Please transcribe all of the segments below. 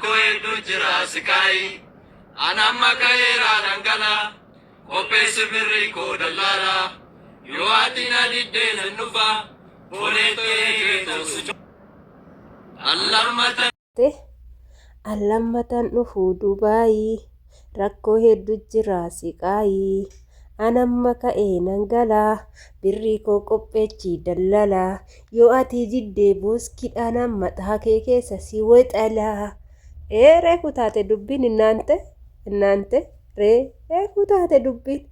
Rakkoo hedduu jira siqaayi. An amma ka'eera dhangala. Qopheessi birrii koo dallaala. Yoo ati na diddee nan dhufa. Booleettee keetu si An lammata An lammatan dhufu Dubaayii Rakkoo heddu jira siqaayii An amma ka'ee nan gala Birrii koo qopheechi dallala Yoo ati didde booskidhaanan mataa kee keessa si wexala Ee reefu taate dubbiin innaante innaante reefu taate dubbiin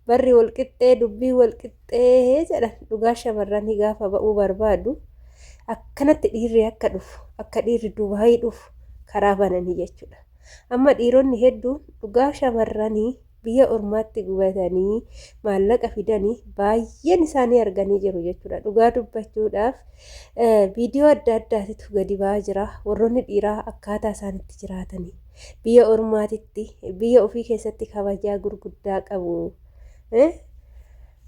Barri wal qixxee dubbiin wal qixxee jedhan dhugaa shamarranii gaafa ba'uu barbaadu akkanatti dhiirri akka dhufu akka dhiirri Dubaayii dhufu karaa bananii jechuudha. Amma dhiironni hedduun dhugaa shamarranii biyya ormaatti gubatanii maallaqa fidanii baay'een isaanii arganii jiru jechuudha. Dhugaa dubbachuudhaaf viidiyoo adda addaatitu gadi ba'aa jira. Warroonni dhiiraa akkaataa isaan itti jiraatanii biyya ormaatitti biyya ofii keessatti kabajaa gurguddaa qabu.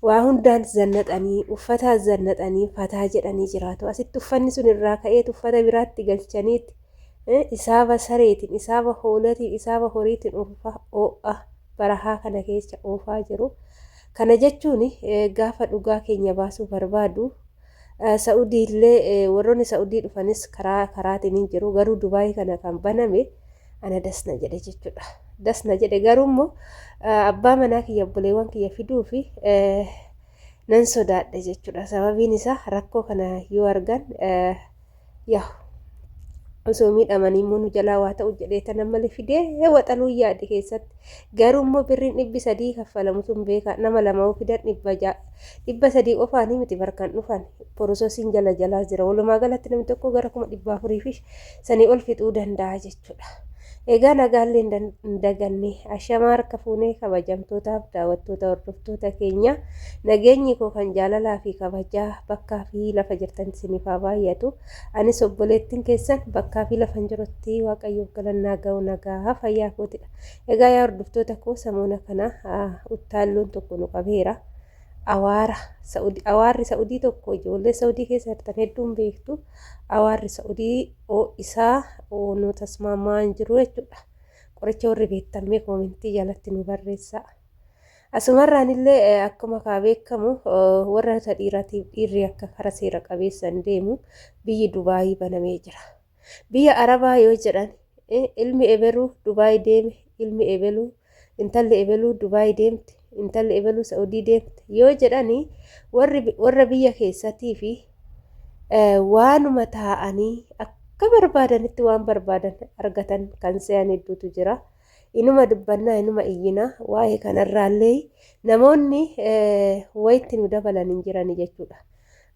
Waa hundaan zannaxanii uffataan zannaxanii fataa jedhanii jiraatu. Asitti uffanni sun irraa ka'eetu uffata biraatti galchaniiti isaaba sareetiin, isaaba hoolatiin, isaaba horiitiin oofa oo'a barahaa kana keessa oofaa jiru. Kana jechuun gaafa dhugaa keenya baasuu barbaadu Sa'udii illee warroonni Sa'udii dhufanis karaa karaatiin hin jiru. Garuu Dubaayii kana kan baname ana das na jedhe jechuudha. Das na jedhe garuu immoo abbaa manaa kiyya obboleewwan kiyya fiduu fi nan sodaadhe jechuudha. Sababiin isaa rakkoo kana yoo argan yaa osoo miidhamanii immoo nu jalaa waa ta'u jedhee tanan malee fidee waxaluu yaade keessatti. Garuu immoo birriin 300 kaffalamu sun beekaa nama lama yoo fidan 600 300 qofaanii miti barkan dhufan porososiin jala jalaa jira. Walumaa galatti namni tokko gara 400,000 fi sanii ol fixuu danda'a jechuudha. Egaa nagaallee hin daganne ashamaa harka fuunee kabajamtootaaf daawwattoota hordoftoota keenya nageenyi koo kan jaalalaa fi kabajaa bakkaa fi lafa jirtan isiniif haa baay'atu. Anis obboleettiin keessan bakkaa fi lafa hin jirutti waaqayyoof galannaa ga'u nagaa fayyaa kootidha. Egaa yaa hordoftoota koo samoona kana uttaalloon tokko nu qabeera. Awaara Sa'udii awaarri Sa'udii tokko ijoollee Sa'udii keessa jirtan hedduun beektu awaarri Sa'udii isaa nu tasmaamaa hin jiru jechuudha. Qoricha warri beektan mee koomentii jalatti nu barreessaa. Asumarraan illee akkuma kaa beekamu warra dhiiraatiif dhiirri akka kara seera qabeessaan deemu biyyi Dubaayii banamee jira. Biyya Arabaa yoo jedhan ilmi ebeluu Dubaay deeme, ilmi ebeluu, intalli ebeluu Dubaay deemte, intalli ebeluu Sa'udii deemte yoo jedhani warri warra biyya keessatii fi waanuma taa'anii akka barbaadanitti waan barbaadan argatan kan se'an hedduutu jira. Inuma dubbannaa inuma iyyinaa waa'ee kanarraallee namoonni wayitti nu dabalan hin jirani jechuudha.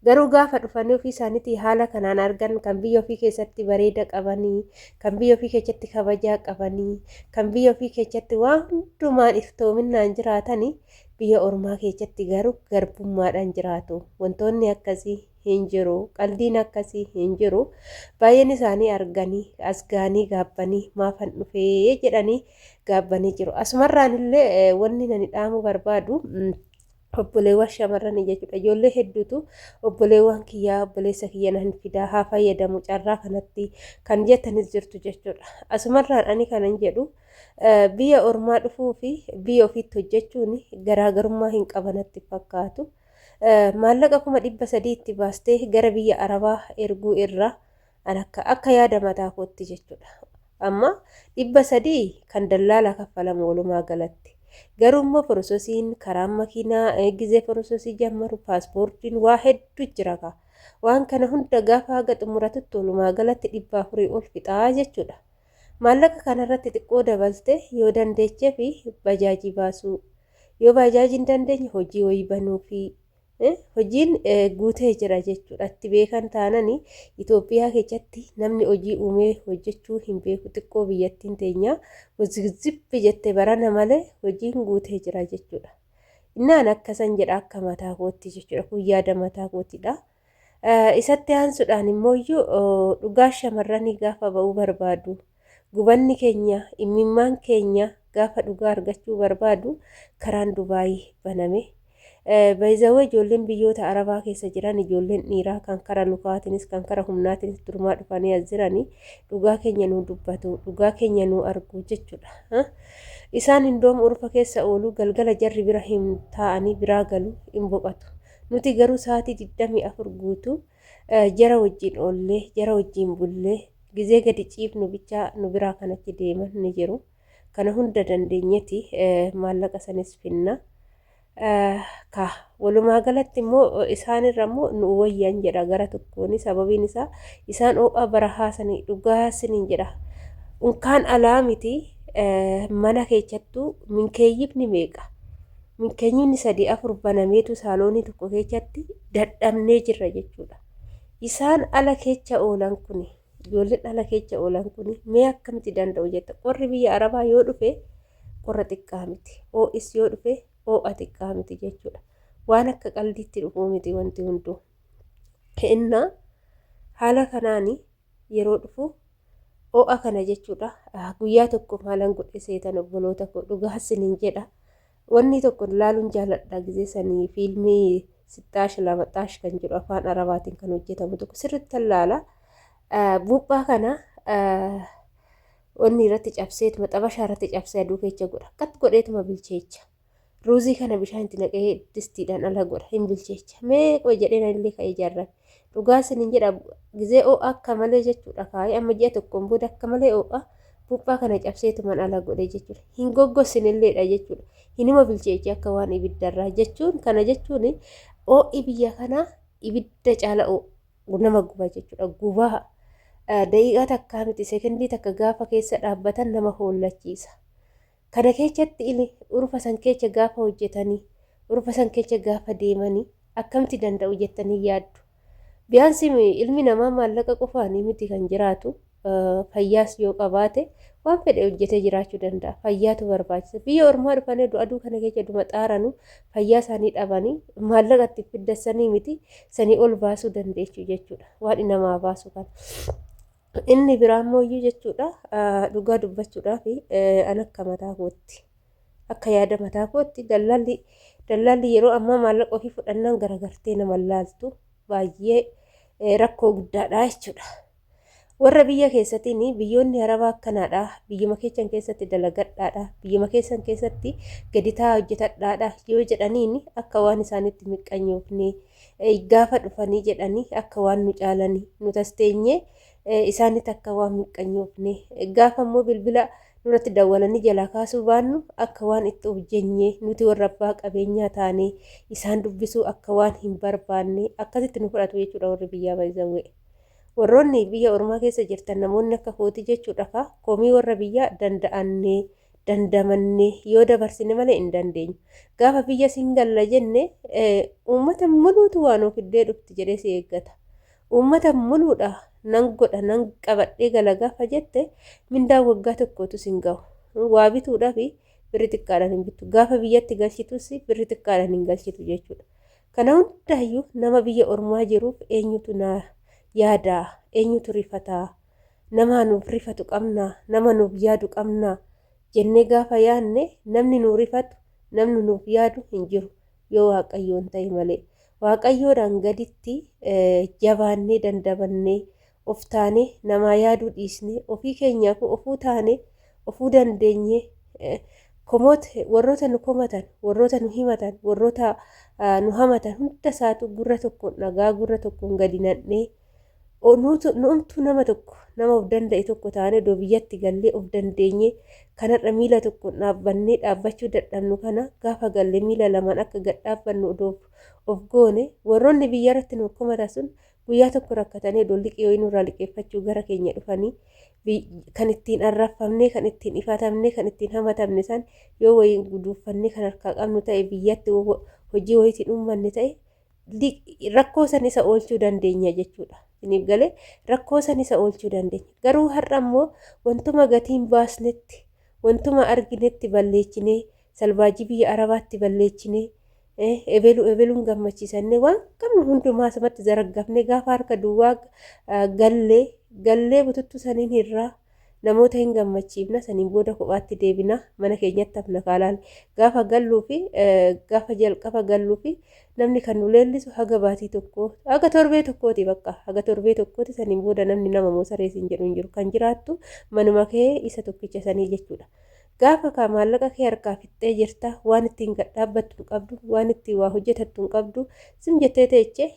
Garuu gaafa dhufanii ofii isaaniitii haala kanaan argan kan biyya ofii keessatti bareeda qabanii, kan biyya ofii keessatti kabajaa qabanii, kan biyya ofii keessatti waan hundumaan iftoominaan jiraatanii biyya ormaa keessatti garuu garbummaadhaan jiraatu. Wantoonni akkasii hin jiru. Qaldiin akkasii hin jiru. Baay'een isaanii arganii as ga'anii gaabbanii maafan dhufee jedhanii gaabbanii jiru. Asumarraan illee wanni nani dhaamuu barbaadu obboleewwan shamarranii jechuudha. Ijoollee hedduutu obboleewwan kiyyaa obboleessa kiyya nan fidaa haa fayyadamu carraa kanatti kan jettanis jirtu jechuudha. Asumarraan ani kanan jedhu biyya ormaa dhufuu fi biyya ofiitti hojjechuun garaagarummaa hin qabanatti fakkaatu. Maallaqa 300,000 itti baastee gara biyya Arabaa erguu irra an akka akka yaada mataa kootti jechuudha. Amma 300 kan dallaalaa kaffalamu walumaa galatti. Garuu immoo porososiin karaan makiinaa gizee porososii jammaru paaspoortiin waa hedduu jira kaa. Waan kana hunda gaafa haga xumuratutti walumaa galatti 400 ol fixaa jechuudha. Maallaqa kanarratti xiqqoo dabalte yoo dandeechee fi bajaajii baasuu yoo baajaajii hin dandeenye hojii wayii banuufii hojiin guutee jira jechuudha. Itti beekan taanani Itoophiyaa keessatti namni hojii uumee hojjechuu hin beeku xiqqoo biyyattiin teenya wazigzibbi jette barana malee hojiin guutee jira jechuudha. Innaan akkasan jedha akka mataa kootti jechuudha. Kun yaada mataa kootidha. Isatti aansuudhaan immoo dhugaa shamarranii gaafa ba'uu barbaadu. Gubanni keenya, immimmaan keenya gaafa dhugaa argachuu barbaadu karaan Dubaayii baname. Bayizawee ijoolleen biyyoota Arabaa keessa jiran ijoolleen dhiiraa kan kara lukaatiinis kan kara humnaatiinis durumaa dhufanii as jiranii dhugaa keenya nuu dubbatu, dhugaa keenya nuu argu jechuudha. Isaan hindoom urfa keessa oolu, galgala jarri bira hin taa'anii biraa galu, hin boqatu. Nuti garuu sa'aatii 24 guutuu jara wajjin oollee, jara wajjin bullee, gizee gadi ciifnu bichaa nu biraa kanatti deeman ni jiru. Kana hunda dandeenyeti maallaqa sanis finna. Ka walumaa galatti immoo isaanirra immoo nu wayyan jedha gara tokkoon, sababiin isaa isaan ho'a barahaa sanii dhugaa siniin jedha. Unkaan alaa miti, mana keessattuu minkeeyyifni meeqa? Minkeenyifni sadii afur banameetu saaloonii tokko keessatti dadhabnee jirra jechuudha. Isaan ala keessa oolan kuni, ijoolleen ala keessa oolan kuni mee akkamitti danda'u jetta? Qorri biyya Arabaa yoo dhufe qorra xiqqaa miti. Ho'is yoo dhufe ho'a xiqqaa miti jechuudha. Waan akka qaldiitti dhufuu miti wanti hunduu. Innaa haala kanaani yeroo dhufu ho'a kana jechuudha. Guyyaa tokko maalan godhe seetan, obboloota koo? Dhugaa sinin jedha. Wanni tokko laaluun jaaladha gizee sanii, fiilmii sittaash lamaxaash kan jedhu afaan Arabaatiin kan hojjetamu tokko sirriitti laala. Buuphaa kana wanni irratti cabseetuma, xabashaa irratti cabsee aduu keessa godha. Akkat godheetuma bilcheecha. Ruuzii kana bishaan itti naqee distiidhaan ala godha, hin bilcheecha. Mee qoy jedheen illee ka'ee ijaarrame. Dhugaa sinin jedha, gizee ho'a akka malee jechuudha, kaa'ee amma ji'a tokkoon booda akka malee ho'a buuphaa kana cabseetuman ala godhe jechuudha. Hin goggossinilleedha jechuudha. Hinuma bilcheechi akka waan ibiddarraa jechuun. Kana jechuun ho'i biyya kanaa ibidda caala nama guba jechuudha. Gubaa daqiiqaa takkaa miti, sekondii takka gaafa keessa dhaabbatan nama hoollachiisa. Kana keessatti ili urfa san keessa gaafa hojjetanii, urfa san keessa gaafa deemanii akkamitti danda'u jettanii yaaddu? Biyaansi ilmi namaa maallaqa qofaanii miti kan jiraatu. Fayyaas yoo qabaate waan fedhe hojjetee jiraachuu danda'a. Fayyaatu barbaachisa. Biyya ormaa dhufanii aduu kana keessa dhuma xaaranu fayyaa isaanii dhabanii maallaqa itti fiddassanii miti sanii ol baasuu dandeechuu jechuudha. Waan namaa baasu kana. Inni biraa immoo jechuudha, dhugaa dubbachuudhaaf an akka mataa kootti, akka yaada mataa kootti, dallaalli yeroo ammaa maallaqa ofii fudhannaan garagartee nama laaltu baay'ee rakkoo guddaadha jechuudha. Warra biyya keessatiin biyyoonni Arabaa akkanaadha. Biyyuma keessan keessatti dalagadhaadha. Biyyuma keessan keessatti gadi taa'aa hojjetadhaadha yoo jedhaniin akka waan isaanitti miqqanyoofne, gaafa dhufanii jedhanii akka waan nu caalanii nu tasteenyee isaanitti akka waan miqqanyoofne, gaafa immoo bilbila nurratti dawwalanii jalaa kaasuu baannu akka waan itti of jeenyee, nuti warra abbaa qabeenyaa taane isaan dubbisuu akka waan hin barbaanne akkasitti nu fudhatu jechuudha warri biyyaa baay'ee. Warroonni biyya ormaa keessa jirtan, namoonni akka kootii jechuudha, ka komii warra biyyaa danda'annee dandamannee yoo dabarsine malee hin dandeenyu. Gaafa biyya siin galla jenne uummata muluutu waan of iddee dhufti jedhee si eeggata. Uummata muluudha nan godha nan qabadhee gala gaafa jette mindaan waggaa tokkootu sin gahu. Waa bituudhaaf birri xiqqaadhaan hin bittu. Gaafa biyyatti galchitus birri xiqqaadhaan hin galchitu jechuudha. Kana hundaayyuu nama biyya ormaa jiruuf eenyutu na yaadaa? Eenyutu rifataa? Nama nuuf rifatu qabnaa? Nama nuuf yaadu qabnaa? Jennee gaafa yaadne namni nuu rifatu, namni nuuf yaadu hin jiru yoo Waaqayyoon ta'e malee. Waaqayyoodhaan gaditti jabaannee dandabannee of taanee namaa yaaduu dhiisnee ofii keenyaaf ofuu taanee ofuu dandeenyee, komoota warroota nu komatan, warroota nu himatan, warroota nu hamatan hunda isaatu gurra tokkoon dhagaa gurra tokkoon gadi nannee, nuumtuu nama tokko, nama of danda'e tokko taanee iddoo biyyatti gallee of dandeenyee, kanarra miila tokkoon dhaabbannee dhaabbachuu dadhabnu kana gaafa gallee miila lamaan akka gad dhaabbannu of goone, warroonni biyya irratti nu komatan sun guyyaa tokko rakkatanii iddoo liqii wayii nurraa liqeeffachuu gara keenya dhufanii, kan ittiin arrafamnee, kan ittiin ifatamnee, kan ittiin hamatamne san yoo wayiin guduuffannee kan harkaa qabnu ta'e, biyyatti hojii wayiitiin uummanne ta'e, rakkoo san isa oolchuu dandeenya jechuudha. Isiniif galee? Rakkoo san isa oolchuu dandeenya. Garuu har'a immoo wantuma gatiin baasnetti, wantuma arginetti balleechinee, salbaajii biyya Arabaatti balleechinee, ebelu ebeluun gammachiisannee, waan qabnu hundumaa asumatti zaraggafnee gaafa harka duwwaa gallee bututtu saniin irraa Namoota hin gammachiifna saniin booda kophaatti deebina mana keenyatti hafna kaalaal gaafa galluu fi gaafa jalqaba galluu fi namni kan nu leellisu haga baatii tokkoo haga torbee tokkooti bakka haga torbee tokkooti saniin booda namni nama moo saree siin jedhu hin jiru kan jiraattu manuma kee isa tokkicha sanii jechuudha. Gaafa kaa maallaqa kee harkaa fixxee jirta waan ittiin gad dhaabbattu hin qabdu waan ittiin waa hojjetattu hin qabdu sim jettee teeche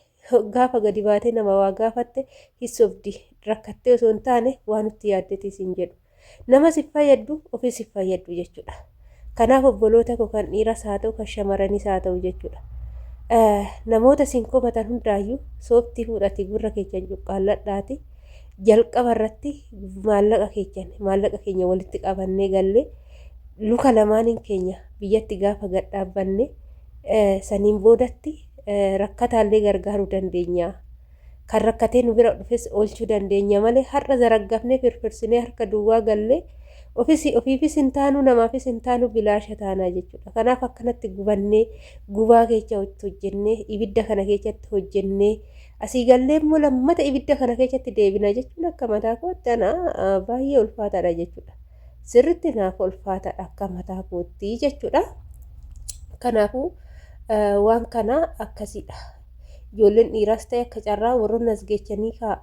gaafa gadi baatee nama waa gaafatte hin sobdi rakkattee osoo hin taane waa nutti yaaddetii siin jedhu. Nama si fayyaddu ofii si fayyaddu jechuudha. Kanaaf obboloota koo kan dhiiras haa ta'u kan shamarranis haa ta'u jechuudha. Namoota siin komatan hundaayyuu sooftii fuudhati gurra keessan cuqqaalladhaati. Jalqaba irratti maallaqa keechan maallaqa keenya walitti qabannee gallee luka lamaaniin keenya biyyatti gaafa gad dhaabbanne saniin boodatti rakkataallee gargaaruu dandeenya. Kan rakkatee nu bira dhufes oolchuu dandeenya malee har'a zaraggafnee firfirsinee harka duwwaa gallee ofis ofiifis hin taanu namaafis hin taanu bilaasha taanaa jechuudha. Kanaaf akkanatti gubannee gubaa keessa hojjennee ibidda kana keessatti hojjennee asii gallee immoo lammata ibidda kana keessatti deebina jechuun akka mataa kootti ana baay'ee ulfaataadha jechuudha. Sirritti naaf ulfaataadha akka mataa kootti jechuudha. Kanaafuu waan kana akkasiidha. Ijoolleen dhiiraas ta'e akka carraa warroonni as geechanii kaa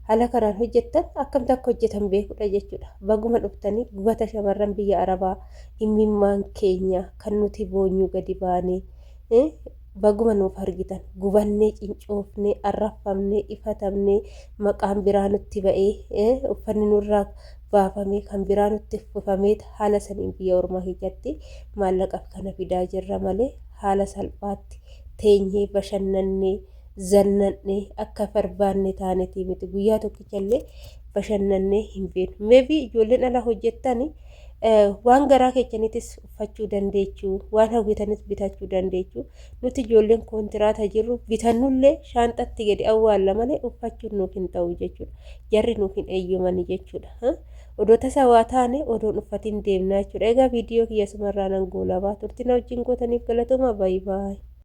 haala kanaan hojjettan akkamti akka hojjetan beekudha jechuudha. Baguma dhuftanii gubata shamarran biyya Arabaa imimmaan keenya kan nuti boonyuu gadi baanee baguma nuuf argitan gubannee cincoofnee arraffamnee ifatamnee maqaan biraa nutti ba'ee uffanni nurraa baafamee kan biraa nutti uffifamee haala saniin biyya ormaa keessatti maallaqaaf kana fidaa jirra malee haala salphaatti teenyee bashannannee zannannee akka barbaanne taanetii miti guyyaa tokkichallee bashannannee hin beeknu. Maybe ijoolleen ala hojjettani waan garaa keessaniitis uffachuu dandeechuu waan hawwitanis bitachuu dandeechuu nuti ijoolleen koontiraata jirru bitannullee shaanxatti gadi awwaalla malee uffachuun nuuf hin ta'u jechuudha. Jarri nuuf hin eeyyamani jechuudha. Odoo tasa waa taane odoon uffatiin deemnaa jechuudha. Egaa viidiyoo kiyya sumarraa nan goolabaa turtina wajjin gootaniif galatooma baay'ee baay'ee.